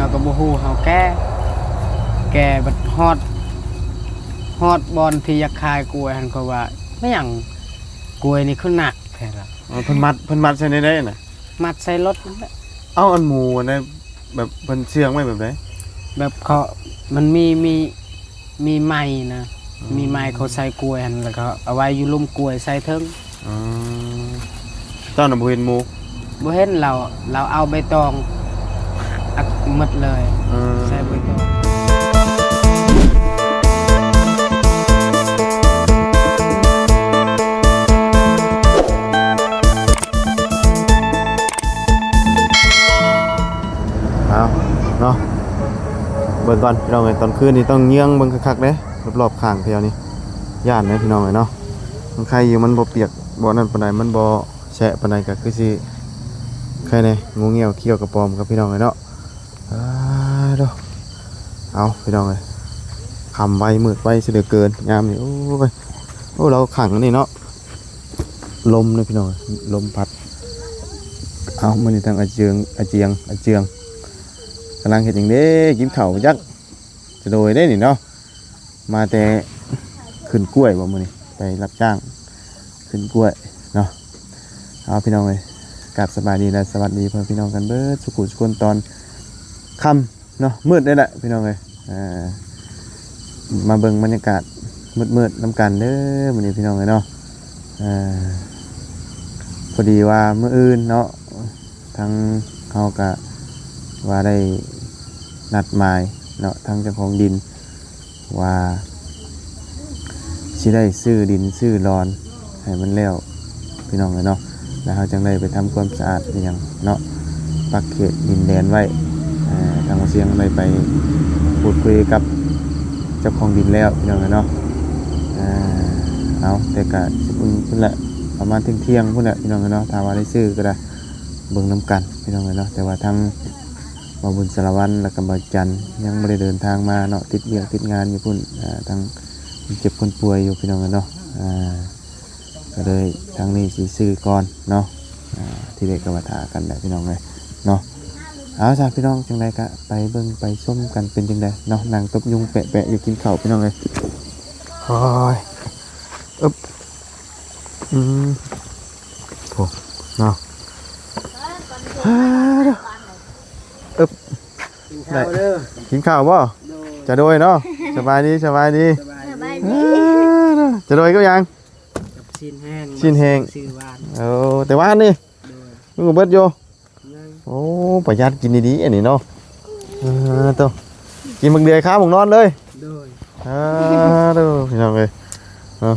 ເຮົາກໍບໍ່ຮູ້ ເຮົາແກ່ ແກ່ບັດຮອດ ຮອດບ່ອນທີ່ຢາກຂາຍກ້ວຍຫັ້ນ ເຂົາວ່າ "ແມ່ນຫຍັງ ກ້ວຍນີ້ຄືໜັກແທ້ລະ?" ອໍ ເພິ່ນມັດ ເພິ່ນມັດໃສ່ແນວໃດນະ? ມັດໃສ່ລົດນັ້ນແຫຼະ. ເອົາ ອັນໝູອັນໃດ ແບບເພິ່ນເຊື່ອງໄວ້ແບບໃດ? ແບບເຂົາ ມັນມີ ມີ ມີໄມ້ນະ ອືມ ມີໄມ້ເຂົາໃສ່ກ້ວຍຫັ້ນ ແລ້ວກໍເອົາໄວ້ຢູ່ລຸ່ມກ້ວຍໃສ່ເທິງ. ອໍ ເຈົ້ານະບໍ່ເຫັນໝູ? ບໍ່ເຫັນ ລາວ ລາວເອົາໃບຕອງອັດໝົດເລີຍ ເອີ ໃສ່ໃບຕອງ. ເອົາເນາະ ເບິ່ງກ່ອນພີ່ນ້ອງເອີຍ ຕອນຄືນນີ້ຕ້ອງເຍືອງເບິ່ງຄັກໆເດ້ ລອບໆຂ້າງແຖວນີ້ ຢ້ານເດ້ພີ່ນ້ອງເອີຍເນາະ. ມັນໄຄຢູ່ ມັນບໍ່ປຽກ ບໍ່ນັ້ນປານໃດ ມັນບໍ່ແຊະປານໃດ ກໍຄືຊິໄຄແດ່ ງູງຽວ ຂຽວກະປອມ ກັບພີ່ນ້ອງເອີຍເນາະ. ອາ ໂທ້ ເອົາ ພີ່ນ້ອງເອີຍ ຄ່ຳໄວມືດໄວຊະເຫຼືອເກີນຍາມນີ້. ໂອ້ຍ ໂອ້ ລາວຂັງອັນນີ້ເນາະ ລົມເດ້ພີ່ນ້ອງ ລົມພັດ. ເອົາ ມື້ນີ້ທັງອາເຈືອງ ອາເຈືອງ ອາເຈືອງ ກຳລັງເຮັດຫຍັງເດ້? ກິນເຂົ້າຈັກ ຈະໂດຍເດ້ນີ້ເນາະ. ມາແຕ່ຂຶ້ນກ້ວຍບໍ່ມື້ນີ້ ໄປຮັບຈ້າງຂຶ້ນກ້ວຍເນາະ. ເອົາ ພີ່ນ້ອງເອີຍ ກາບສະບາຍດີ ແລະ ສະຫວັດດີພໍ່ແມ່ພີ່ນ້ອງກັນເບິດສູ່ຜູ້ສູ່ຄົນ ຕອນຄ່ຳເນາະ ມືດເດ້ແຫຼະພີ່ນ້ອງເອີຍ. ເອີ ມາເບິ່ງບັນຍາກາດມືດໆນຳກັນເດີມື້ນີ້ພີ່ນ້ອງເອີຍເນາະ. ເອີ ພໍດີວ່າມື້ອື່ນເນາະ ທາງເຮົາກະວ່າໄດ້ນັດໝາຍເນາະ ທາງເຈົ້າຂອງດິນ ວ່າຊິໄດ້ຊື້ດິນຊື້ດອນໃຫ້ມັນແລ້ວພີ່ນ້ອງເອີຍເນາະ ແລ້ວເຮົາຈັ່ງໄດ້ໄປທຳຄວາມສະອາດອີ່ຫຍັງເນາະ ປັກເຂດດິນແດນໄວ້. ເອີ ທາງບ່າວຊຽງໄດ້ໄປພູດຄຸຍກັບເຈົ້າຂອງດິນແລ້ວພີ່ນ້ອງເອີຍເນາະ. ເອີ ເອົາ ແຕ່ກະຊິພຸ້ນແຫຼະ ປະມານທ່ຽງໆພຸ້ນແຫຼະພີ່ນ້ອງເອີຍເນາະ ຖ້າວ່າໄດ້ຊື້ກໍໄດ້ ເບິ່ງນຳກັນພີ່ນ້ອງເອີຍເນາະ. ແຕ່ວ່າທາງບ່າວບຸນສາລະວັນ ແລ້ວກໍບ່າວຈັນ ຍັງບໍ່ໄດ້ເດີນທາງມາເນາະ ຕິດວຽກຕິດງານຢູ່ພຸ້ນ ເອີ ທາງຄົນເຈັບຄົນປ່ວຍຢູ່ພີ່ນ້ອງເອີຍເນາະ. ເອີ ກໍເລີຍທາງນີ້ຊິຊື້ກ່ອນເນາະ. ເອີ ທີ່ເດັກກໍວ່າຖ້າກັນແຫຼະພີ່ນ້ອງເອີຍເນາະ. ເອົາຊະພີ່ນ້ອງ ຈັ່ງໃດກໍໄປເບິ່ງໄປຊົມກັນເປັນຈັ່ງໃດເນາະ. ນັ່ງຕົບຍຸງແປະໆຢູ່ ກິນເຂົ້າພີ່ນ້ອງເອີຍ. ໂອ້ຍ ອຶບ ອືມ ໂອ້ ເນາະ ອຶບ ກິນເຂົ້າເດີ ກິນເຂົ້າບໍ່? ໂດຍ ຈະໂດຍເນາະ. ສະບາຍດີ ສະບາຍດີ ສະບາຍດີ. ຈະໂດຍກັບຫຍັງ? ກັບຊີ້ນແຫ້ງ ຊີ້ນແຫ້ງ ຊື້ຫວານ. ໂອ້ ແຕ່ຫວານນີ້ ໂດຍ ມັນກໍເບິດຢູ່. ໂອ້ ປະຢັດກິນດີໆ ອັນນີ້ເນາະ. ເອີ ໂຕ ກິນບັກເດືອຍຄາໝົງນອນເລີຍ. ໂດຍ ເອີ ໂຕ ພີ່ນ້ອງເອີຍເນາະ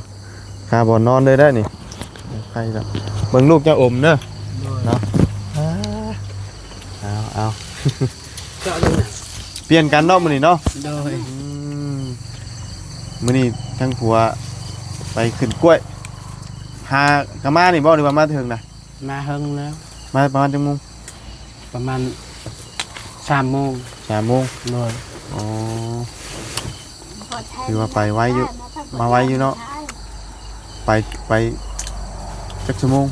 ຄາບ່ອນນອນເລີຍໄດ໋ນີ້. ໄຄລະ ເບິ່ງລູກເຈົ້າອົມເດີ. ໂດຍ ເນາະ ເອົາ ເອົາ ເຈາະລົງນະ ປ່ຽນກັນເນາະມື້ນີ້ເນາະ. ໂດຍ ອືມ ມື້ນີ້ທັງຜົວໄປຂຶ້ນກ້ວຍ ຫາກະມານີ້ບໍ່ ຫຼືວ່າມາເຖິງນະ? ມາເຖິງແລ້ວ. ມາປະມານຈັກໂມງ? ປະມານສາມໂມງ. ສາມໂມງ. ໂດຍ. ອໍ ຖືວ່າໄປໄວຢູ່ ມາໄວຢູ່ເນາະ. ໄປ ໄປຈັກຊົ່ວໂມງ?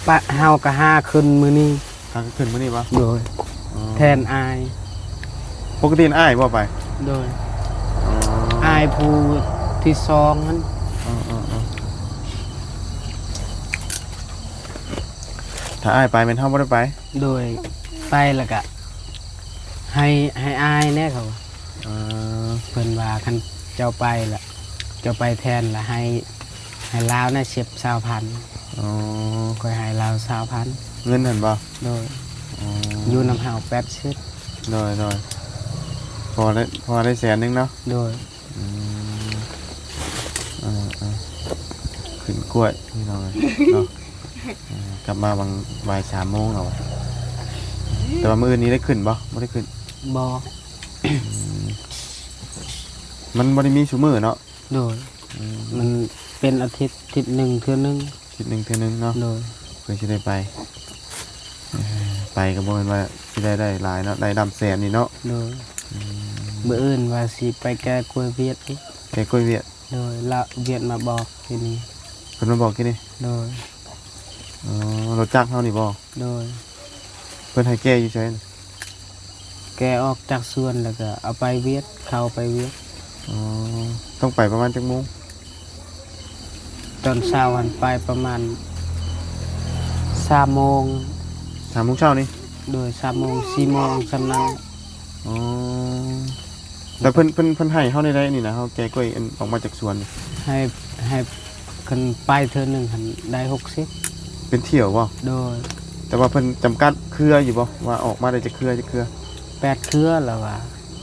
ປະ ເຮົາກໍຫາຂຶ້ນມື້ນີ້. ຫາຂຶ້ນມື້ນີ້ບໍ່? ໂດຍ. ອໍ ແທນອ້າຍ. ປົກກະຕິອ້າຍບໍ່ໄປ? ໂດຍ. ອໍ ອ້າຍຜູ້ທີສອງຫັ້ນ. ອໍ ອໍ ອໍ ຖ້າອ້າຍໄປແມ່ນເຮົາບໍ່ໄດ້ໄປ? ໂດຍ ໄປແລ້ວກະໃຫ້ ໃຫ້ອ້າຍແດ່ເຂົາ. ເອີ ເພິ່ນວ່າຄັນເຈົ້າໄປລະ ເຈົ້າໄປແທນລະໃຫ້ ໃຫ້ລາວນະສິບ ຊາວພັນ. ອໍ ຂ້ອຍໃຫ້ລາວຊາວພັນ. ເງິນຫັ້ນບໍ່? ໂດຍ. ອໍ ຢູ່ນຳເຮົາແປດສິບ. ໂດຍ ໂດຍ. ພໍໄດ້ ພໍໄດ້ແສນໜຶ່ງເນາະ? ໂດຍ. ອືມ ເອີ ເອີ ຂຶ້ນກ້ວຍພີ່ນ້ອງເອີຍເນາະ. ເອີ ກັບມາຫວ່າງບ່າຍສາມໂມງແລ້ວ ແຕ່ວ່າມື້ອື່ນນີ້ໄດ້ຂຶ້ນບໍ່? ບໍ່ໄດ້ຂຶ້ນ. ບໍ່. ອືມ ມັນບໍ່ໄດ້ມີຊຸມື້ເນາະ? ໂດຍ. ອືມ ມັນເປັນອາທິດ ທິດໜຶ່ງເທື່ອໜຶ່ງ. ທິດໜຶ່ງເທື່ອໜຶ່ງເນາະ. ໂດຍ. ເພື່ອຊິໄດ້ໄປ ເອີ ໄປກໍບໍ່ແມ່ນວ່າຊິໄດ້ ໄດ້ຫຼາຍເນາະ ໄດ້ນຳແສນນີ້ເນາະ. ໂດຍ. ອືມ ມື້ອື່ນວ່າຊິໄປແກ່ກ້ວຍຫວຽດອີກ. ແກ່ກ້ວຍຫວຽດ. ໂດຍ. ລະຫວຽດມາບອກທີ່ນີ້. ເພິ່ນມາບອກທີ່ນີ້? ໂດຍ. ອໍ ລົດຈັກເຮົານີ້ບໍ່? ໂດຍ. ເພິ່ນໃຫ້ແກ່ຢູ່ໃສ? ແກ່ອອກຈາກສວນ ແລ້ວກໍເອົາໄປວຽດ ເຂົ້າໄປວຽດ. ອໍ ຕ້ອງໄປປະມານຈັກໂມງ? ຕອນເຊົ້າຫັ້ນໄປປະມານສາມໂມງ. ສາມໂມງເຊົ້ານີ້? ໂດຍ ສາມໂມງ ສີ່ໂມງ ສ່ຳນັ້ນ. ອໍ ແລ້ວເພິ່ນ ເພິ່ນ ເພິ່ນໃຫ້ເຮົາແນວໃດນີ້ນະ? ເຮົາແກ່ກ້ວຍອັນອອກມາຈາກສວນນີ້ ໃຫ້ ໃຫ້ ຄັນໄປເທື່ອໜຶ່ງຫັ້ນໄດ້ຫົກສິບ. ເປັນຖ້ຽວບໍ່? ໂດຍ. ແຕ່ວ່າເພິ່ນຈຳກັດເຄືອຢູ່ບໍ່ ວ່າອອກມາໄດ້ຈັກເຄືອ ຈັກເຄືອ? ແປດເຄືອລະວ່າ.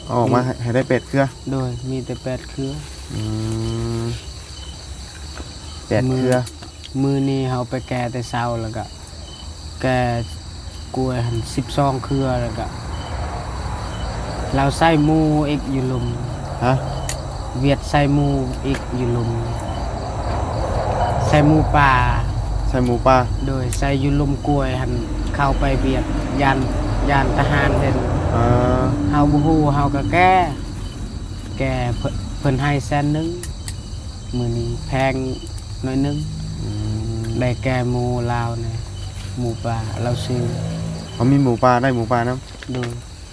ເອົາອອກມາໃຫ້ ໃຫ້ໄດ້ແປດເຄືອ? ໂດຍ ມີແຕ່ແປດເຄືອ. ອືມ ແປດເຄືອ. ມື້ນີ້ເຮົາໄປແກ່ແຕ່ເຊົ້າ ແລ້ວກະ ແກ່ກ້ວຍຫັ້ນສິບສອງເຄືອ ແລ້ວກະລາວໃສ່ໝູອີກຢູ່ລຸ່ມ. ຮະ? ວຽດໃສ່ໝູອີກຢູ່ລຸ່ມ ໃສ່ໝູປ່າ. ໃສ່ໝູປ່າ? ໂດຍ ໃສ່ຢູ່ລຸ່ມກ້ວຍຫັ້ນ ເຂົ້າໄປວຽດ ຢ້ານ ຢ້ານທະຫານເຫັນ. ເອີ ເຮົາບໍ່ຮູ້ ເຮົາກະແກ່ ແກ່ ເພິ່ນ ເພິ່ນໃຫ້ແສນໜຶ່ງ. ມື້ນີ້ແພງໜ້ອຍໜຶ່ງ. ອືມ ໄດ້ແກ່ໝູລາວແດ່ ໝູປ່າລາວຊື້. ເຮົາມີໝູປ່າ ໄດ້ໝູປ່ານຳ? ໂດຍ.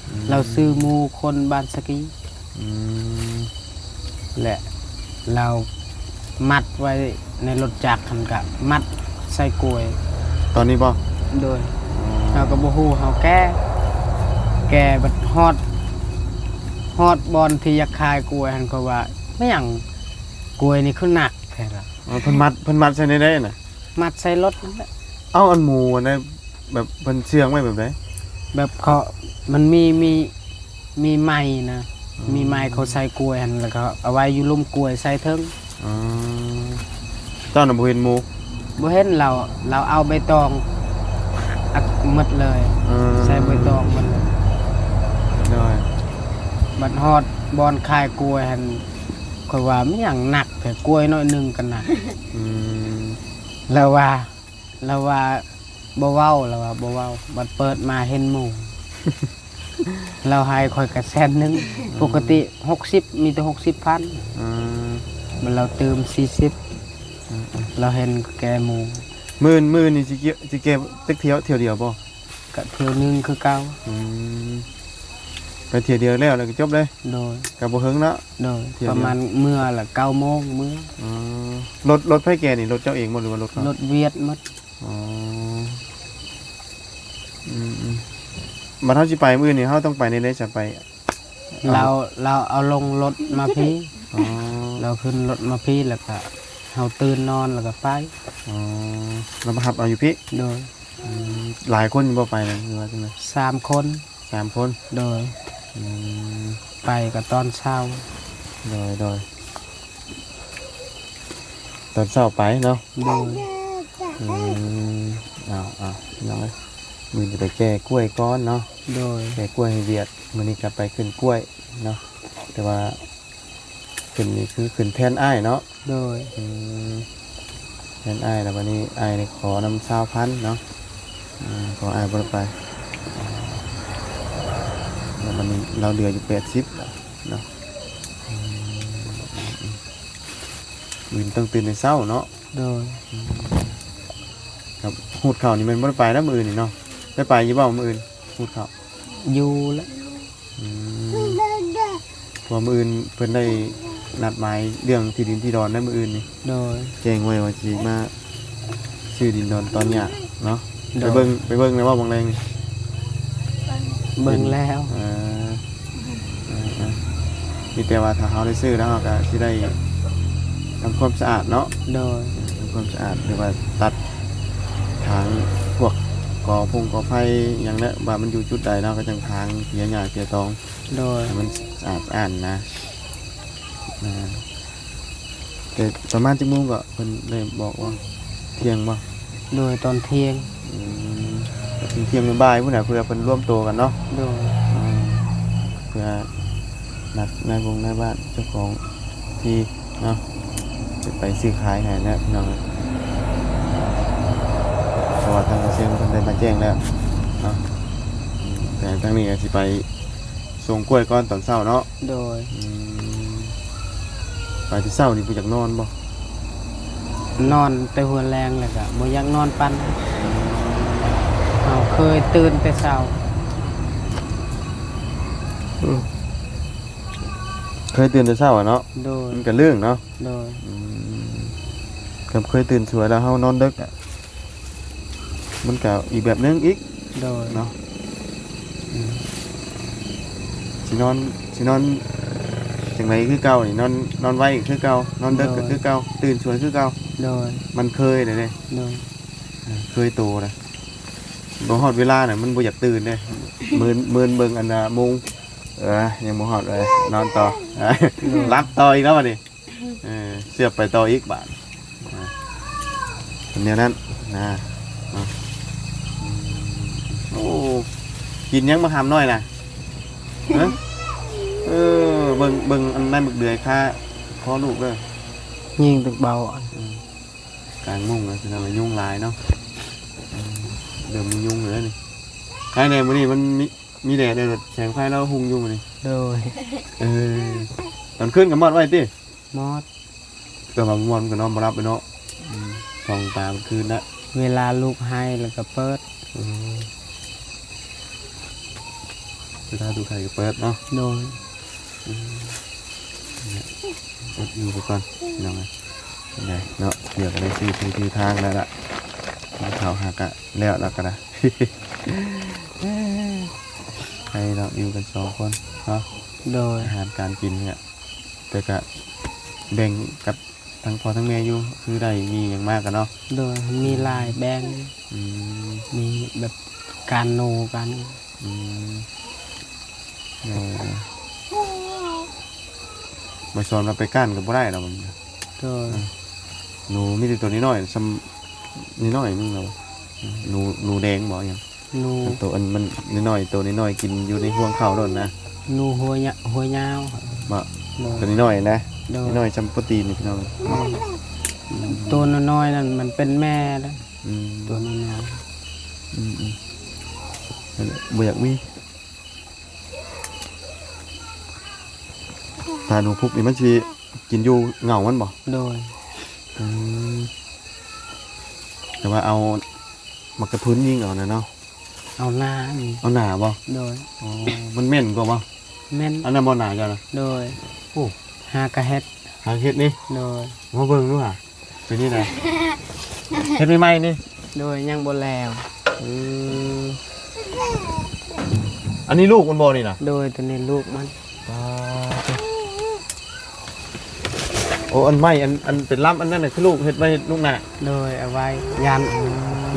ອືມ ລາວຊື້ໝູຄົນບ້ານສະກີ. ອືມ ແລະ ລາວມັດໄວ້ໃນລົດຈັກຫັ້ນ ກະມັດໃສ່ກ້ວຍ. ຕອນນີ້ບໍ່? ໂດຍ. ອໍ ເຮົາກະບໍ່ຮູ້ ເຮົາແກ່ ແກ່ບັດຮອດ ຮອດບ່ອນທີ່ຢາກຂາຍກ້ວຍຫັ້ນ ເຂົາວ່າ ແມ່ນຫຍັງ ກ້ວຍນີ້ຄືໜັກແທ້ລະ. ອໍ ເພິ່ນມັດ ເພິ່ນມັດໃສ່ແນວໃດນະ? ມັດໃສ່ລົດນັ້ນແຫຼະ. ເອົ້າ ອັນໝູອັນໃດ ແບບເພິ່ນເຊື່ອງໄວ້ແບບໃດ? ແບບເຂົາ ມັນມີ ມີ ມີໄມ້ນະ. ອືມ ມີໄມ້ເຂົາໃສ່ກ້ວຍຫັ້ນ ແລ້ວກໍເອົາໄວ້ຢູ່ລຸ່ມກ້ວຍໃສ່ເທິງ. ອໍ ເຈົ້ານະບໍ່ເຫັນໝູ? ບໍ່ເຫັນ. ລາວ ລາວເອົາໃບຕອງອັດໝົດເລີຍ. ອືມ ໃສ່ໃບຕອງໝົດເລີຍ. ໂດຍ. ບັດຮອດບ່ອນຂາຍກ້ວຍຫັ້ນ ຂ້ອຍວ່າ ແມ່ນຫຍັງໜັກແທ້ ກ້ວຍໜ້ອຍໜຶ່ງກໍໜັກ. ອືມ ລາວວ່າ ລາວວ່າບໍ່ເວົ້າ ລາວວ່າບໍ່ເວົ້າ. ບັດເປີດມາເຫັນໝູ ລາວໃຫ້ຂ້ອຍກະແສນໜຶ່ງ. ອືມ ປົກກະຕິຫົກສິບ ມີແຕ່ຫົກສິບພັນ. ອືມ ບັດລາວຕື່ມສີ່ສິບ. ອືມໆ ລາວເຫັນແກ່ໝູ. ມື້ ມື້ນີ້ຊິແກ່ ຊິແກ່ຈັກຖ້ຽວ ຖ້ຽວດຽວບໍ່? ກະຖ້ຽວໜຶ່ງຄືເກົ່າ. ອືມ ໄປຖ້ຽວດຽວແລ້ວ ແລ້ວກໍຈົບເລີຍ. ໂດຍ. ກໍບໍ່ເຫິງເນາະ. ໂດຍ. ປະມານເມື່ອລະເກົ້າໂມງເມືອ. ອໍ ລົດ ລົດໃຜແກ່ນີ້? ລົດເຈົ້າເອງບໍ່ ຫຼືວ່າລົດເຂົາ? ລົດວຽດໝົດ. ອໍ ອືມໆ ບັດເຮົາຊິໄປມື້ອື່ນນີ້ ເຮົາຕ້ອງໄປແນວໃດຊະ? ໄປ ລາວ ລາວເອົາລົງລົດມາພີ້. ອໍ ລາວຂຶ້ນລົດມາພີ້ ແລ້ວກະເຮົາຕື່ນນອນ ແລ້ວກະໄປ. ອໍ ລາວມາຮັບເອົາຢູ່ພີ້. ໂດຍ. ອືມ ຫຼາຍຄົນຢູ່ບໍ່ໄປນະ ຫຼືວ່າຈັ່ງໃດ? ສາມຄົນ. ສາມຄົນ. ໂດຍ. ອືມ ໄປກໍຕອນເຊົ້າ. ໂດຍ ໂດຍ. ຕອນເຊົ້າໄປເນາະ. ໂດຍ. ອືມ ເອົາ ເອົາ ພີ່ນ້ອງເອີຍ ມື້ນີ້ໄປແກ່ກ້ວຍກ່ອນເນາະ. ໂດຍ. ແກ່ກ້ວຍໃຫ້ວຽດ ມື້ນີ້ກໍໄປຂຶ້ນກ້ວຍເນາະ ແຕ່ວ່າ ຂຶ້ນນີ້ຄືຂຶ້ນແທນອ້າຍເນາະ. ໂດຍ. ອືມ ແທນອ້າຍ ແລ້ວບັດນີ້ອ້າຍນີ້ຂໍນຳຊາວພັນເນາະ. ອືມ ຂໍອ້າຍບໍ່ໄດ້ໄປ ແລ້ວບັດນີ້ລາວເຫຼືອຢູ່ແປດສິບເນາະ. ອືມ ອື່ນຕ້ອງຕື່ນແຕ່ເຊົ້າເນາະ. ໂດຍ. ອືມ ຄັບ ຮູດເຂົ້ານີ້ແມ່ນບໍ່ໄດ້ໄປແລ້ວມື້ອື່ນນີ້ເນາະ. ໄດ້ໄປຢູ່ບໍ່ມື້ອື່ນ ຮູດເຂົ້າ? ຢູ່ແຫຼະ. ອືມ ເພາະວ່າມື້ອື່ນເພິ່ນໄດ້ນັດໝາຍເລື່ອງທີ່ດິນທີ່ດອນໃນມື້ອື່ນນີ້. ໂດຍ. ແຈ້ງໄວ້ວ່າຊິມາຊື້ດິນດອນຕອນຫຍ້າເນາະ. ໂດຍ. ໄປເບິ່ງ ໄປເບິ່ງແລ້ວບໍ່ບາງແລງນີ້? ເບິ່ງແລ້ວ. ເອີ ເອີ ເອີ ມີແຕ່ວ່າຖ້າເຮົາໄດ້ຊື້ແລ້ວ ເຮົາກໍຊິໄດ້ທຳຄວາມສະອາດເນາະ. ໂດຍ. ທຳຄວາມສະອາດ ຫຼືວ່າຕັດຖາງພວກກອພົງກອໄຜ່ຫຍັງແຫຼະ ວ່າມັນຢູ່ຈຸດໃດເນາະ ກໍຈັ່ງຖາງເຄຍຫຍ້າເຄຍຕອງ. ໂດຍ. ໃຫ້ມັນສະອາດສະອ້ານນະ. ອ່າ ແຕ່ປະມານຈັກໂມງກໍເພິ່ນໄດ້ບອກວ່າ ທ່ຽງບໍ່? ໂດຍ ຕອນທ່ຽງ. ອືມ ກໍເປັນທ່ຽງບ່າຍພຸ້ນນະ ເພື່ອເພິ່ນລວມໂຕກັນເນາະ. ໂດຍ. ອືມ ເພື່ອນັດນາຍວົງນາຍບ້ານເຈົ້າຂອງທີ່ເນາະ ຈະໄປຊື້ຂາຍໃຫ້ແຫຼະພີ່ນ້ອງເອີຍ ເພາະວ່າທາງກະຊວງເພິ່ນໄດ້ມາແຈ້ງແລ້ວເນາະ. ອືມ ແຕ່ທາງນີ້ກໍຊິໄປ ສົ່ງກ້ວຍກ່ອນຕອນເຊົ້າເນາະ. ໂດຍ. ອືມ ໄປແຕ່ເຊົ້ານີ້ບໍ່ຢາກນອນບໍ່? ນອນແຕ່ຫົວແລງແລ້ວກະບໍ່ຢາກນອນປານໃດ. ເຮົາເຄີຍຕື່ນແຕ່ເຊົ້າ. ເຄີຍຕື່ນແຕ່ເຊົ້າອະເນາະ ໂດຍ ມັນກະເລື່ອງເນາະ ໂດຍ ອືມ ຄັນເຄີຍຕື່ນສວຍແລ້ວເຮົານອນເດິກອະ ມັນກະອີກແບບໜຶ່ງອີກ ໂດຍ ເນາະ ອືມ ຊິນອນ ຊິນອນຈັ່ງໃດຄືເກົ່ານີ້ ນອນ ນອນໄວຄືເກົ່າ ນອນເດິກກະຄືເກົ່າ ໂດຍ ຕື່ນສວຍຄືເກົ່າ ໂດຍ ມັນເຄີຍແລ້ວເດ້ ໂດຍ ເຄີຍໂຕນະ ບໍ່ຮອດເວລານະ ມັນບໍ່ຢາກຕື່ນເດ້ ເມີນ ເມີນເບິ່ງອັນນາໂມງ ເອີ ຍັງບໍ່ຮອດເລີຍ ນອນຕໍ່ ໂດຍ ຫຼັບຕໍ່ອີກແລ້ວບາດນີ້ ເອີ ສຽບໄປຕໍ່ອີກບາດ ເປັນແນວນັ້ນນະ ເນາະ ໂອ້ ກິນຫຍັງບັກຫຳນ້ອຍນະ ຮະ ເອີ ເບິ່ງ ເບິ່ງອັນນັ້ນບັກເດືອຍຄາຄໍລູກເດີ ຍິງຕຶກເບົາ ອືມ ກາງມຸ້ງນະ ພີ່ນ້ອງ ຍຸງຫຼາຍເນາະ ອືມ ເລີ່ມມີຍຸງແລ້ວນີ້ ໃຄແດ່ມື້ນີ້ມັນມີ ມີແດດແດ່ ແສງໄຟລາວຮຸ່ງຢູ່ມື້ນີ້ ໂດຍ ເອີ ຕອນຄືນກະມອດໄວ້ຕິ ມອດ ແຕ່ວ່າມອດມັນກະນອນບໍ່ຫຼັບເລີຍເນາະ ອືມ ສ່ອງຕາເບິດຄືນນະ ເວລາລູກໄຫ້ແລ້ວກະເປີດ ອືມ ເວລາລູກໄຫ້ກະເປີດເນາະ ໂດຍ ອືມ ອົດຢູ່ໄປກ່ອນ ພີ່ນ້ອງເອີຍ ໄດ້ເນາະ ດຽວກະໄດ້ຊື່ທີ່ຖືທາງແລ້ວລະ ກິນເຂົ້າຫາກະແລ້ວລະກະໄດ້ ໃຫ້ເນາະ ຢູ່ກັນສອງຄົນເນາະ ໂດຍ ອາຫານການກິນນີ້ ແຕ່ກະແບ່ງກັບທັງພໍ່ທັງແມ່ຢູ່ ຄືໄດ້ມີຫຍັງມາກະເນາະ ໂດຍ ມີຫຼາຍແບ່ງ ອືມ ມີແບບການໂນກັນ ອືມ ໂດຍ ມາສອນວ່າໄປກ້ານກະບໍ່ໄດ້ດອກ ໂດຍ ອືມ ໜູມີແຕ່ໂຕນ້ອຍໆ ຊ່ຳ ນ້ອຍໆ ໜຶ່ງແລ້ວ ໜູ ໜູແດງບໍ ຫຍັງ ໜູ ໂຕອັນມັນນ້ອຍໆ ໂຕນ້ອຍໆ ກິນຢູ່ໃນຮວງເຂົ້າໂລດນະ ໜູຫົວຍະ ຫົວຍາວ ບໍ ໂດຍ ໂຕນ້ອຍໆນະ ໂດຍ ນ້ອຍໆ ຊ່ຳໂປຣຕີນນີ້ ພີ່ນ້ອງ ອືມ ໂຕນ້ອຍໆນັ້ນມັນເປັນແມ່ເດ້ ອືມ ໂຕນ້ອຍໆ ອືມໆ ບໍ່ຢາກມີ ຖ້າໜູພຸກນີ້ມັນຊິກິນຢູ່ເຫງົ້າມັນບໍ ໂດຍ ອືມ ແຕ່ວ່າເອົາໝາກກະທຸນຍິງເອົານະເນາະ ເອົາໜ້ານີ້ ເອົາໜ້າບໍ ໂດຍ ອໍ ມັນແມ່ນກວ່າບໍ ແມ່ນ ອັນນັ້ນບໍ່ໜ້າເຈົ້ານະ ໂດຍ ໂອ້ ຫາກະເຮັດ ຫາເຮັດນີ້ ໂດຍ ມາເບິ່ງດູຫາ ເປັນນີ້ນະ ເຮັດໃໝ່ໆນີ້ ໂດຍ ຍັງບໍ່ແລ້ວ ເອີ ອັນນີ້ລູກມັນບໍ່ນີ້ນະ ໂດຍ ໂຕນີ້ລູກມັນ ປາດ ໂອ ອັນໄມ້ ອັນ ອັນເປັນລຳອັນນັ້ນນະ ຄືລູກເຮັດໄວ້ລູກໜ້າ ໂດຍ ເອົາໄວ້ ຢ້ານ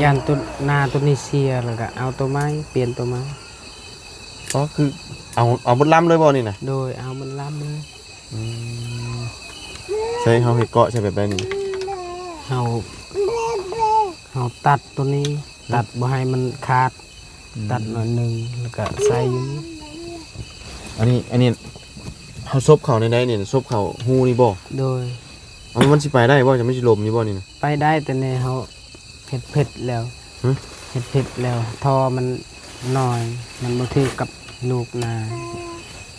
ຢ້ານໂຕໜ້າໂຕນີ້ເສຍ ແລ້ວກະເອົາໂຕໃໝ່ ປ່ຽນໂຕໃໝ່ ອໍ ຄືເອົາ ເອົາໝົດລຳເລີຍບໍ່ນີ້ນະ ໂດຍ ເອົາໝົດລຳເລີຍ ອືມ ໃສ່ເຮົາເຮັດເກາະໃສ່ແບບໃດນີ້ ເຮົາ ເຮົາຕັດໂຕນີ້ ຮະ ຕັດບໍ່ໃຫ້ມັນຂາດ ອືມ ຕັດໜ້ອຍໜຶ່ງ ແລ້ວກະໃສ່ຢູ່ນີ້ ອັນນີ້ ອັນນີ້ເຮົາສົບເຂົ້າໃນໃດນີ້ ສົບເຂົ້າຮູນີ້ບໍ່ ໂດຍ ເອົາ ມັນຊິໄປໄດ້ບໍ່ ມັນຊິລົມຢູ່ບໍ່ນີ້ນະ ໄປໄດ້ ແຕ່ນີ້ເຮົາ ເຮັດເຜັດແລ້ວ ຫຶ ເຮັດເຜັດແລ້ວ ທໍ່ມັນໜ້ອຍ ມັນບໍ່ຖືກກັບລູກນາ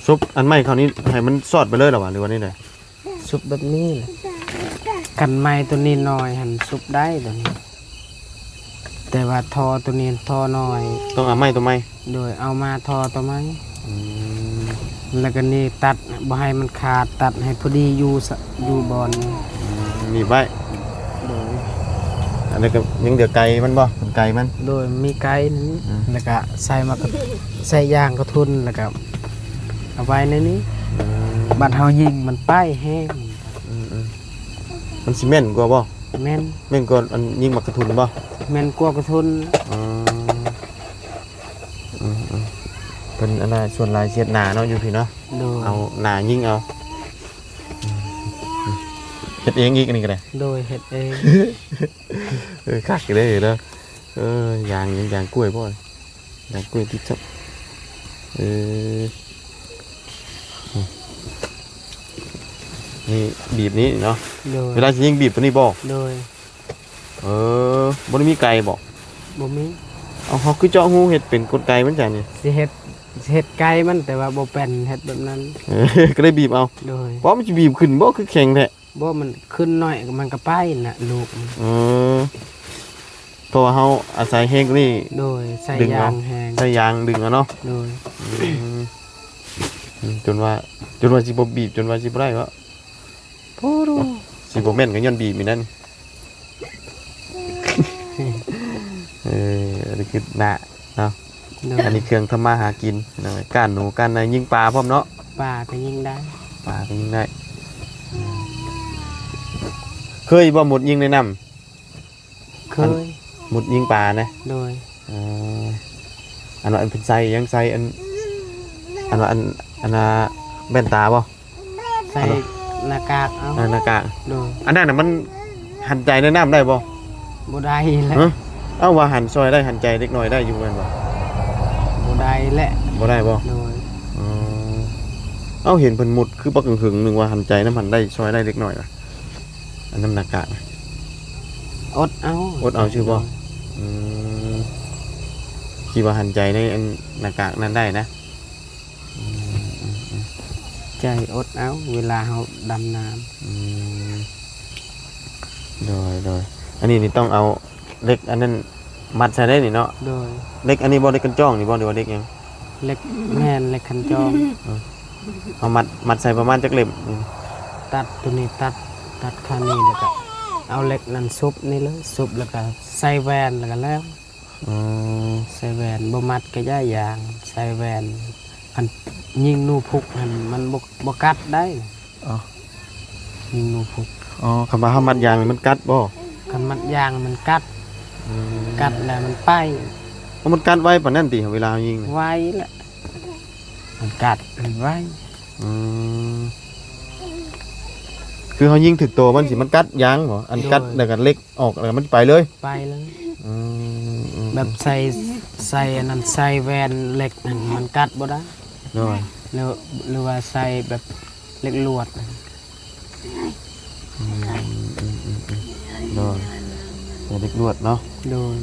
ສົບອັນໄມ້ເຂົ້ານີ້ໃຫ້ມັນສອດໄປເລີຍລະຫວາ ຫຼືວ່າແນວໃດ ສຸບແບບນີ້ແຫຼະ ຄັນໄມ້ໂຕນີ້ໜ້ອຍຫັ້ນ ສຸບໄດ້ໂຕນີ້ ແຕ່ວ່າທໍ່ໂຕນີ້ທໍ່ໜ້ອຍ ຕ້ອງເອົາໄມ້ໂຕໃໝ່ ໂດຍ ເອົາມາທໍ່ໂຕໃໝ່ ອືມ ແລ້ວກະນີ້ຕັດບໍ່ໃຫ້ມັນຂາດ ຕັດໃຫ້ພໍດີຢູ່ສະ ຢູ່ບ່ອນ ອືມ ໜີບໄວ້ ໂດຍ ອັນນີ້ກະຍັງເຫຼືອໄກມັນບໍ່ ກນໄກມັນ ໂດຍ ມີໄກນີ້ ອືມ ແລ້ວກະໃສ່ມາ ໃສ່ຢາງກະທຸນ ແລ້ວກະເອົາໄວ້ໃນນີ້ ອືມ ບັດເຮົາຍິງມັນໄປແຮງ ອືມ ອືມ ມັນຊິແມ່ນກວ່າບໍ່? ແມ່ນ ແມ່ນກວ່າອັນຍິງໝາກກະທຸນບໍ່? ແມ່ນກວ່າກະທຸນ ອໍ ອືມ ອືມ ເພິ່ນອັນນ່າ ສ່ວນຫຼາຍຊິເຮັດໜ້າເນາະ ຢູ່ພີ້ເນາະ ໂດຍ ເອົາໜ້າຍິງເອົາ ເຮັດເອງອີກ ອັນນີ້ກະໄດ້ ໂດຍ ເຮັດເອງ ເອີ ຄັກເດ້ເນາະ ເອີ ຢາງ ຢາງກ້ວຍບໍ່? ຢາງກ້ວຍຕິດຊະ ເອີ ນີ້ ບີບນີ້ເນາະ ໂດຍ ເວລາຊິຍິງບີບໂຕນີ້ບໍ່? ໂດຍ ເອີ ບໍ່ໄດ້ມີໄກບໍ່? ບໍ່ມີ ເອົາ ເຮົາຄືເຈາະຮູເຮັດເປັນກົນໄກມັນຈັ່ງນີ້ ຊິເຮັດ ຊິເຮັດໄກມັນ ແຕ່ວ່າບໍ່ເປັນ ເຮັດແບບນັ້ນ ເອີ ກະໄດ້ບີບເອົາ ໂດຍ ບໍ່ ມັນຊິບີບຂຶ້ນບໍ່ ຄືແຂງແທ້? ບໍ່ ມັນຂຶ້ນໜ້ອຍມັນກະໄປນະ ລູກ ເອີ ເພາະວ່າເຮົາອາໄສແຮງກວ່ານີ້ ໂດຍ ໃສ່ຢາງແຮງ ໃສ່ຢາງດຶງເອົາເນາະ ໂດຍ ອືມ ຈົນວ່າ ຈົນວ່າຊິບໍ່ບີບ ຈົນວ່າຊິບໍ່ໄດ້ເບາະ. ໂອ້ໂຫ ຊິບໍ່ແມ່ນກໍຍ້ອນບີບນີ້ນັ້ນ. ເອີ ອັນນີ້ຄືໜ້າເນາະ. ໂດຍ ອັນນີ້ເຄື່ອງທຳມາຫາກິນເນາະ ກ້ານໜູ ກ້ານນາ ຍິງປາພ້ອມເນາະ. ປາກໍຍິງໄດ້ ປາກໍຍິງໄດ້. ເຄີຍບໍ່ມຸດຍິງໃນນ້ຳ? ເຄີຍ ອັນ ມຸດຍິງປານະ. ໂດຍ ເອີ ອັນວ່າອັນເພິ່ນໃສ່ຫຍັງ ໃສ່ອັນ ອັນວ່າອັນ ອັນນ່າ ແວ່ນຕາບໍ່? ໃສ່ ອັນວ່າ ໜ້າກາກເອົາ. ເອີ ໜ້າກາກ. ໂດຍ ອັນນັ້ນນະມັນຫັນໃຈໃນນ້ຳໄດ້ບໍ່? ບໍ່ໄດ້ແຫຼະ. ຮະ? ເອົ້າ ວ່າຫັນຊ່ອຍໄດ້ ຫັນໃຈເດັກນ້ອຍໄດ້ຢູ່ແມ່ນບໍ່? ບໍ່ໄດ້ແຫຼະ. ບໍ່ໄດ້ບໍ່? ໂດຍ ອໍ ເອົ້າ ເຫັນເພິ່ນມຸດຄືບັກຫຶງໆ ນຶກວ່າຫັນໃຈນຳ ຫັນໄດ້ ຊ່ອຍໄດ້ເດັກນ້ອຍວ່າ ອັນນຳໜ້າກາກນະ. ອົດເອົາ ອົດເອົາຊື່ບໍ່? ໂດຍ ອືມ ຄິດວ່າຫັນໃຈໃນອັນໜ້າກາກນັ້ນໄດ້ນະ. ອືມ ອືມ ອືມ ໃຈອົດເອົາ ເວລາເຮົາດຳນ້ຳ. ອືມ ໂດຍ ໂດຍ ອັນນີ້ນີ້ຕ້ອງເອົາເຫຼັກອັນນັ້ນມັດໃສ່ໄດ້ນີ້ເນາະ. ໂດຍ ເຫຼັກອັນນີ້ບໍ່? ເຫຼັກຄັນຈ້ອງນີ້ບໍ່ ຫຼືວ່າເຫຼັກຫຍັງ? ເຫຼັກ ແມ່ນ ເຫຼັກຄັນຈ້ອງ. ເອີ ເອົາມັດ ມັດໃສ່ປະມານຈັກເຫຼັ້ມ? ອືມ ຕັດໂຕນີ້ ຕັດ ຕັດຂ້າງນີ້ ແລ້ວກໍເອົາເຫຼັກນັ້ນຊຸບນີ້ເລີຍ ຊຸບແລ້ວກໍໃສ່ແຫວນ ແລ້ວກໍແລ້ວ. ອໍ ໃສ່ແຫວນ ບໍ່ມັດກໍຢ້າຍຢາງ ໃສ່ແຫວນ. ຄັນຍິງໜູພຸກຫັ້ນ ມັນບໍ່ ບໍ່ກັດໄດ໋. ອໍ ຍິງໜູພຸກ. ອໍ ຄັນວ່າເຮົາມັດຢາງນີ້ມັນກັດບໍ່? ຄັນມັດຢາງມັນກັດ. ອືມ ກັດແລ້ວມັນໄປ. ອໍ ມັນກັດໄວປານນັ້ນຕິ ເວລາເຮົາຍິງນະ? ໄວແຫຼະ ມັນກັດມັນໄວ. ອືມ ຄືເຮົາຍິງຖືກໂຕມັນຊິ ມັນກັດຢາງບໍ່? ອັນກັດ ໂດຍ ແລ້ວກໍເຫຼັກ ອອກແລ້ວມັນໄປເລີຍ? ໄປເລີຍ. ອືມ ອືມ ແບບໃສ່ ໃສ່ອັນນັ້ນ ໃສ່ແຫວນເຫຼັກນັ້ນ ມັນກັດບໍ່ໄດ້. ໂດຍ ຫຼື ຫຼືວ່າໃສ່ແບບເຫຼັກລວດ. ອືມ ອືມ ອືມ ອືມ ໂດຍ ໃສ່ເຫຼັກລວດເນາະ. ໂດຍ ອືມ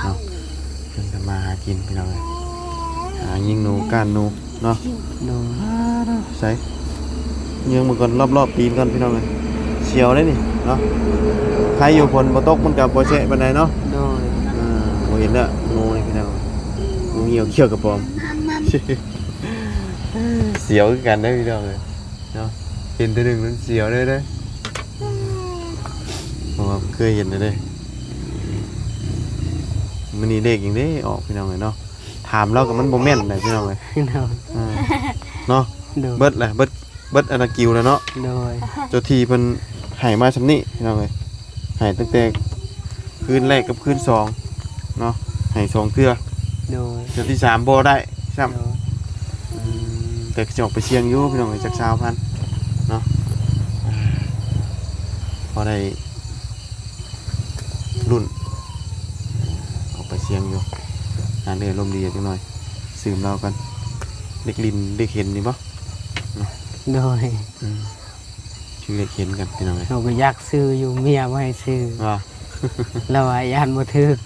ເນາະ ເພິ່ນທຳມາຫາກິນ ພີ່ນ້ອງເອີຍ ຫາຍິງໜູ ກ້ານໜູ ເນາະ. ໂດຍ ໃສ່ ເບິ່ງກ່ອນ ລອບໆຕີນກ່ອນ ພີ່ນ້ອງເອີຍ ສຽວເດ້ນີ້ເນາະ. ໃຄຢູ່ຝົນບໍ່ຕົກ ມັນກໍບໍ່ແຊະປານໃດເນາະ. ໂດຍ ເອີ ບໍ່ເຫັນແລ້ວ ງູນີ້ ພີ່ນ້ອງ ງູຫຽວຂຽວກະປອມ ສຽວຄືກັນເດ້ ພີ່ນ້ອງເອີຍ ເນາະ. ເຫັນເທື່ອໜຶ່ງມັນສຽວເລີຍເດ້ ເພາະວ່າເຄີຍເຫັນແລ້ວເດ້. ມື້ນີ້ເລກຫຍັງເດ້ອອກ ພີ່ນ້ອງເອີຍເນາະ. ຖາມລາວກໍມັນບໍ່ແມ່ນນະ ພີ່ນ້ອງເອີຍ ເນາະ. ໂດຍ ເບິດແຫຼະ ເບິດ ເບິດອັນນະກິວແລ້ວເນາະ. ໂດຍ ເຈົ້າທີ່ເພິ່ນໃຫ້ມາຊ່ຳນີ້ ພີ່ນ້ອງເອີຍ ໃຫ້ຕັ້ງແຕ່ຄືນແລກກັບຄືນສອງເນາະ ໃຫ້ສອງເທື່ອ. ໂດຍ ເທື່ອທີສາມບໍ່ໄດ້ຊ້ຳ. ໂດຍ ອືມ ແຕ່ກໍຊິອອກໄປສ່ຽງຢູ່ ພີ່ນ້ອງເອີຍ ຈັກຊາວພັນເນາະ ພໍໄດ້ ລຸ້ນ ອອກໄປສ່ຽງຢູ່ ຫາເລື່ອຍລົມດີຈັກໜ່ອຍ ຊືມລາວກ່ອນ. ເດັກຫຼິ້ນເດັກເຫັນນີ້ບໍ່? ໂດຍ ອືມ ຊື່ເດັກເຫັນກັນ ພີ່ນ້ອງເອີຍ. ເຮົາກໍຢາກຊື້ຢູ່ ເມຍບໍ່ໃຫ້ຊື້. ວ່າ ລາວວ່າຢ້ານບໍ່ຖືກ.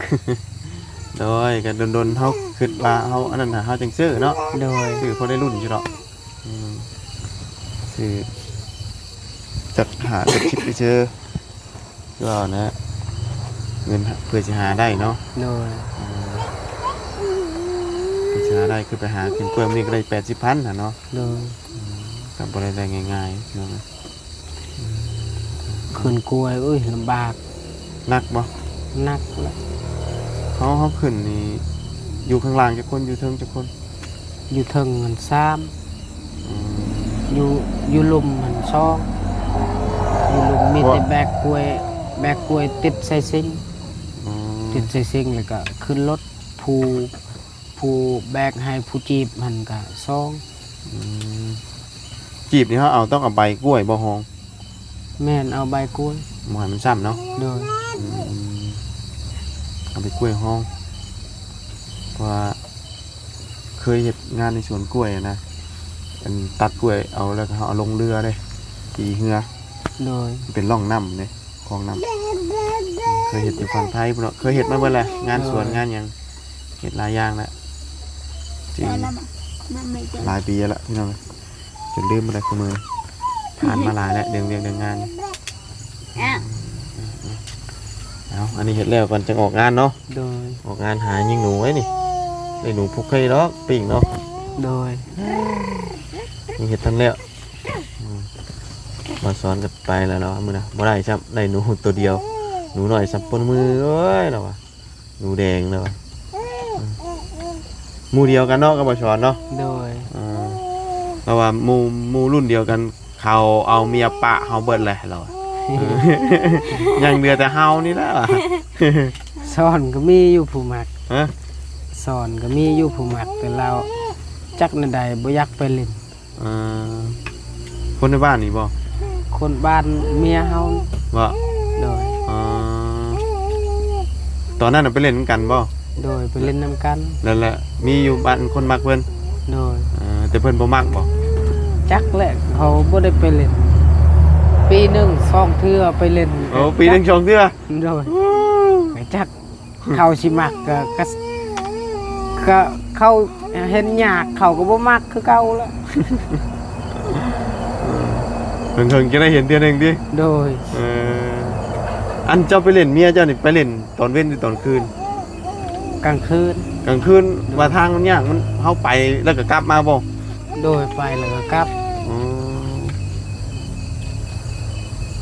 ໂດຍ ກໍດົນໆ ເຮົາຄິດວ່າເຮົາອັນນັ້ນນະ ເຮົາຈັ່ງຊື້ເນາະ. ໂດຍ ຊື້ພໍໄດ້ລຸ້ນຢູ່ດອກ. ອືມ ຊື້ຈັກຫ້າຈັກສິບໄປເຊີ ຄືວ່ານະ ເງິນເພື່ອຊິຫາໄດ້ເນາະ. ໂດຍ ອືມ ເພື່ອຊິຫາໄດ້ ຄືໄປຫາຂຶ້ນກ້ວຍມື້ນີ້ກໍໄດ້ແປດສິບພັນຫັ້ນເນາະ. ໂດຍ ອືມ ກໍບໍ່ໄດ້ໄດ້ງ່າຍໆເນາະ. ອືມ ຂຶ້ນກ້ວຍ ໂອ້ຍ ລຳບາກ. ໜັກບໍ່? ໜັກແຫຼະ. ເຮົາ ເຮົາຂຶ້ນນີ້ ຢູ່ຂ້າງລ່າງຈັກຄົນ? ຢູ່ເທິງຈັກຄົນ? ຢູ່ເທິງຫັ້ນສາມ. ອືມ ຢູ່ ຢູ່ລຸ່ມຫັ້ນສອງ. ຢູ່ລຸ່ມມີແຕ່ແບກກ້ວຍ ແບກກ້ວຍຕິດໃສ່ຊິງ. ອືມ ຕິດໃສ່ຊິງ ແລ້ວກໍຂຶ້ນລົດ. ຜູ້ ຜູ້ແບກໃຫ້ຜູ້ຈີບຫັ້ນກະສອງ. ອືມ ຈີບນີ້ເຮົາເອົາ ຕ້ອງເອົາໃບກ້ວຍບໍ່ຮອງ? ແມ່ນ ເອົາໃບກ້ວຍ ບໍ່ໃຫ້ມັນຊ້ຳເນາະ. ໂດຍ ອືມ ເອົາໃບກ້ວຍຮອງ ເພາະວ່າເຄີຍເຮັດງານໃນສວນກ້ວຍນະ ອັນຕັດກ້ວຍເອົາ ແລ້ວກໍເຮົາເອົາລົງເຮືອເດ້ ຂີ່ເຮືອ. ໂດຍ ມັນເປັນຮ່ອງນ້ຳເດ້ ຄອງນ້ຳ ເຄີຍເຮັດຢູ່ຝັ່ງໄທພຸ້ນເນາະ. ເຄີຍເຮັດມາເບິດແຫຼະ ງານສວນ ໂດຍ ງານຫຍັງ ເຮັດຫຼາຍຢ່າງແຫຼະ ຈື່ ຫຼາຍປີແລ້ວພີ່ນ້ອງ ຈົນລືມໄປແລ້ວ ຄືມື້ຜ່ານມາຫຼາຍແລ້ວ ເລື່ອງວຽກເລື່ອງງານ. ເອົາ ອັນນີ້ເຮັດແລ້ວກ່ອນ ຈັ່ງອອກງານເນາະ. ໂດຍ ອອກງານຫາຍິງໜູໄວ້ນີ້ ໄດ້ໜູພຸກໄຂ່ດອກ ປີ້ງເນາະ. ໂດຍ ຍັງເຮັດທັນແລ້ວ. ອືມ ບ່າວສອນກໍໄປແລ້ວລາວວ່າ ມື້ນະບໍ່ໄດ້ຊ້ຳ ໄດ້ໜູໂຕດຽວ ໜູນ້ອຍສ່ຳໂປ້ນມື. ໂອ້ຍ ລາວວ່າ ໜູແດງ ລາວວ່າ. ອືມ ໝູ່ດຽວກັນເນາະກັບບ່າວສອນເນາະ. ໂດຍ. ເອີ ລາວວ່າໝູ່ ໝູ່ລຸ້ນດຽວກັນ ເຂົາເອົາເມຍປະເຮົາເບິດແຫຼະ ລາວວ່າ. ຍັງເຫຼືອແຕ່ເຮົານີ້ແຫຼະ. ສອນກໍມີຢູ່ຜູ້ມັກ. ຮະ? ສອນກໍມີຢູ່ຜູ້ມັກ ແຕ່ລາວຈັກແນວໃດບໍ່ຢາກໄປຫຼິ້ນ. ເອີ ຄົນໃນບ້ານນີ້ບໍ່? ຄົນບ້ານເມຍເຮົາ. ບໍ່? ໂດຍ. ອໍ ຕອນນັ້ນນະໄປຫຼິ້ນນຳກັນບໍ່? ໂດຍ ໄປຫຼິ້ນນຳກັນ. ແລ້ວ ແລ້ວມີຢູ່ບ້ານຄົນມັກເພິ່ນ? ໂດຍ. ເອີ ແຕ່ເພິ່ນບໍ່ມັກບໍ່? ຈັກແຫຼະ ເຂົາບໍ່ໄດ້ໄປຫຼິ້ນ ປີໜຶ່ງສອງເທື່ອໄປຫຼິ້ນ. ໂອ້ ປີໜຶ່ງສອງເທື່ອ. ໂດຍ. ອືມ ຈັກ ເຂົາຊິມັກກໍ ກໍ ກໍເຂົາເຫັນຍາກ ເຂົາກໍບໍ່ມັກຄືເກົ່າແຫຼະ. ເອີ ເຖິງໆ ຈະໄດ້ເຫັນເທື່ອໜຶ່ງຕິ? ໂດຍ. ເອີ ອັນເຈົ້າໄປຫຼິ້ນ ເມຍເຈົ້ານີ້ໄປຫຼິ້ນຕອນເວັນຫຼືຕອນຄືນ? ກາງຄືນ. ກາງຄືນ. ໂດຍ. ວ່າທາງມັນຍາກ ມັນ ເຮົາໄປແລ້ວກໍກັບມາບໍ່? ໂດຍ ໄປແລ້ວກໍກັບ. ອໍ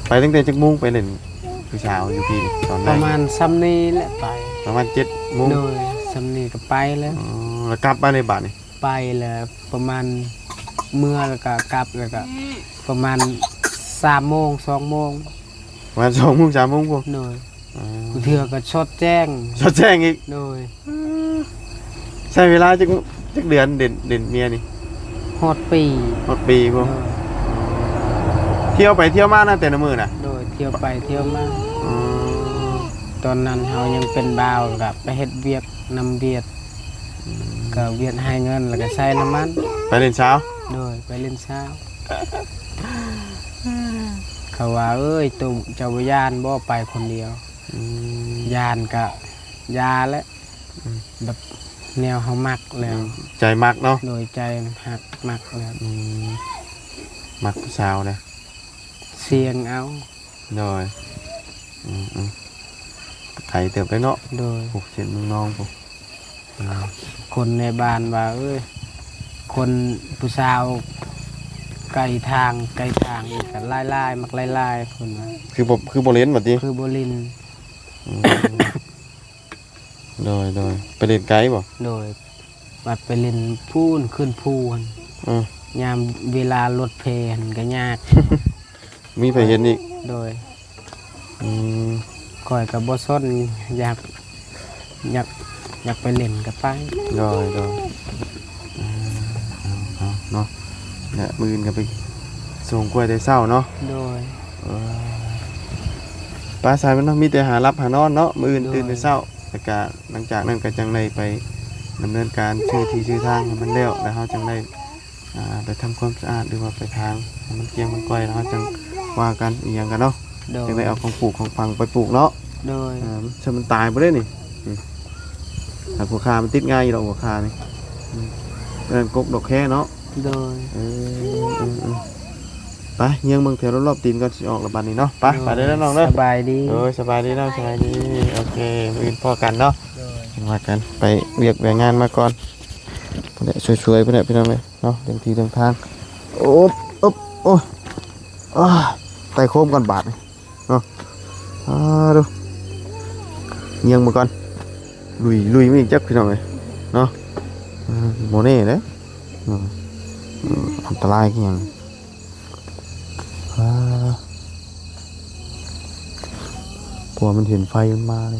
ໄປຕັ້ງແຕ່ຈັກໂມງໄປຫຼິ້ນ? ຜູ້ສາວຢູ່ພີ້ນີ້ ຕອນແລກ ປະມານຊ່ຳນີ້ແຫຼະໄປ ປະມານເຈັດໂມງ. ໂດຍ ຊ່ຳນີ້ກໍໄປແລ້ວ. ອໍ ແລ້ວກັບມາໃນບາດນີ້? ໄປແລ້ວປະມານ ເມືອແລ້ວກໍກັບ ແລ້ວກໍປະມານສາມໂມງ ສອງໂມງ ປະມານສອງໂມງ ສາມໂມງພຸ້ນ. ໂດຍ. ອໍ ບາງເທື່ອກໍສອດແຈ້ງ ສອດແຈ້ງອີກ. ໂດຍ. ໃຊ້ເວລາຈັກ ຈັກເດືອນເດັ່ນ ເດັ່ນເມຍນີ້? ຮອດປີ. ຮອດປີພຸ້ນ. ໂດຍ. ທ່ຽວໄປທ່ຽວມານະແຕ່ລະມື້ນະ? ໂດຍ ທ່ຽວໄປທ່ຽວມາ. ອໍ ຕອນນັ້ນເຮົາຍັງເປັນບ່າວ ກໍໄປເຮັດວຽກນຳວຽດ. ອືມ ກໍວຽດໃຫ້ເງິນ ແລ້ວກໍໃຊ້ນຳມັນ. ໄປຫຼິ້ນສາວ? ໂດຍ ໄປຫຼິ້ນສາວ. ເຂົາວ່າ ເອີຍ ໂຕເຈົ້າບໍ່ຢ້ານບໍ່ໄປຄົນດຽວ? ອືມ ຢ້ານກະຢ່າແຫຼະ. ອືມ ແບບແນວເຮົາມັກແລ້ວ ໃຈມັກເນາະ. ໂດຍ ໃຈຮັກມັກແລ້ວ. ອືມ ມັກຜູ້ສາວເດ້ ສ່ຽງເອົາ. ໂດຍ. ອືມໆ ໄກເຕີບເດ້ເນາະ. ໂດຍ. ໂອ້ ເຂດເມືອງນອງພຸ້ນ. ອືມ ຄົນໃນບ້ານວ່າ ເອີຍ ຄົນຜູ້ສາວໄກທາງ ໄກທາງອີກກໍຫຼາຍໆ ມັກຫຼາຍໆ ເພິ່ນວ່າ. ຄືບໍ່ ຄືບໍ່ຫຼິ້ນບັດນີ້? ຄືບໍ່ຫຼິ້ນ. ອືມ ໂດຍໆ ໄປຫຼິ້ນໄກບໍ່? ໂດຍ. ບັດໄປຫຼິ້ນພູ້ນ ຂຶ້ນພູຫັ້ນ. ອືມ ຍາມເວລາລົດເພຫັ້ນກໍຍາກ. ມີໃຜເຫັນອີກ? ໂດຍ. ອືມ ຂ້ອຍກໍບໍ່ສົນ ຢາກ ຢາກ ຢາກໄປຫຼິ້ນກໍໄປ. ໂດຍໆ. ເອີ ເອົາໆ ເນາະ ແລະ ມື້ອື່ນກໍໄປສົ່ງກ້ວຍແຕ່ເຊົ້າເນາະ. ໂດຍ. ເອີ ໄປຊະເນາະ ມີແຕ່ຫາຫຼັບຫານອນເນາະ ມື້ອື່ນ ໂດຍ ຕື່ນແຕ່ເຊົ້າ ແລ້ວກະຫຼັງຈາກນັ້ນກໍຈັ່ງໄດ້ໄປດຳເນີນການຊື້ທີ່ຊື້ທາງໃຫ້ມັນແລ້ວ ແລ້ວເຮົາຈັ່ງໄດ້ ອ່າ ໄປທຳຄວາມສະອາດ ຫຼືວ່າໄປຖາງໃຫ້ມັນກ້ຽງມັນກ້ອຍ ແລ້ວເຮົາຈັ່ງວ່າກັນອີ່ຫຍັງກັນເນາະ. ໂດຍ. ຈັ່ງໄດ້ເອົາຂອງປູກຂອງຝັງໄປປູກເນາະ. ໂດຍ. ເອີ ມັນ ມັນຕາຍບໍ່ໄດ້ນີ້. ອືມ ຖ້າຫົວຂ່າມັນຕິດງ່າຍຢູ່ດອກ ຫົວຂ່ານີ້. ອືມ ເອີ້ນກົກດອກແຄເນາະ. ໂດຍ. ເອີ ເອີ ເອີ ໄປຍ່າງເບິ່ງແຖວລອບໆຕີນກ່ອນ ຊິອອກລະບັດນີ້ເນາະ. ໄປ ໂດຍ ໄປເດີນ້ອງເດີ. ສະບາຍດີ. ໂດຍ ສະບາຍດີນ້ອງ ສະບາຍດີ. ໂອເຄ ມື້ອື່ນພໍ້ກັນເນາະ. ໂດຍ. ຈັ່ງວ່າກັນ ໄປວຽກໄປງານມາກ່ອນ. ພຸ້ນແຫຼະ ສວຍໆ ພຸ້ນແຫຼະ ພີ່ນ້ອງເອີຍເນາະ ເລື່ອງທີ່ເລື່ອງທາງ. ໂອບ ໂອບ ໂອ້ຍ ອາ ໄຕ່ໂຄມກ່ອນບາດນີ້ເນາະ. ອາ ດູ ຍ່າງມາກ່ອນ ລຸຍ ລຸຍມາອີກຈັກ ພີ່ນ້ອງເອີຍເນາະ. ອາ ບໍ່ແນ່ເດ້. ອືມ ອືມ ອັນຕະລາຍຄືຫຍັງ? ອ່າ ເພາະວ່າມັນເຫັນໄຟມັນມາເດ້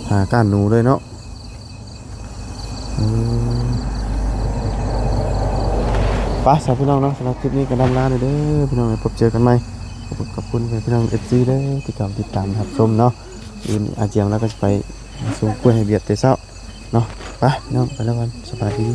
ຫາກ້ານໜູເລີຍເນາະ. ອືມ ໄປຊະພີ່ນ້ອງເນາະ, ສຳລັບຄລິບນີ້ກໍລ່ຳລາເດີພີ່ນ້ອງ, ພົບເຈີກັນໃໝ່. ຂອບຄຸນ ຂອບຄຸນພີ່ນ້ອງ ເອັຟຊີ ເດີ ທີ່ເຂົ້າມາຕິດຕາມຮັບຊົມເນາະ. ອືມ ອາຈຽງລາວກໍຊິໄປສົ່ງກ້ວຍໃຫ້ວຽດແຕ່ເຊົ້າເນາະ. ໄປພີ່ນ້ອງ ໄປແລ້ວກັນ ສະບາຍດີ.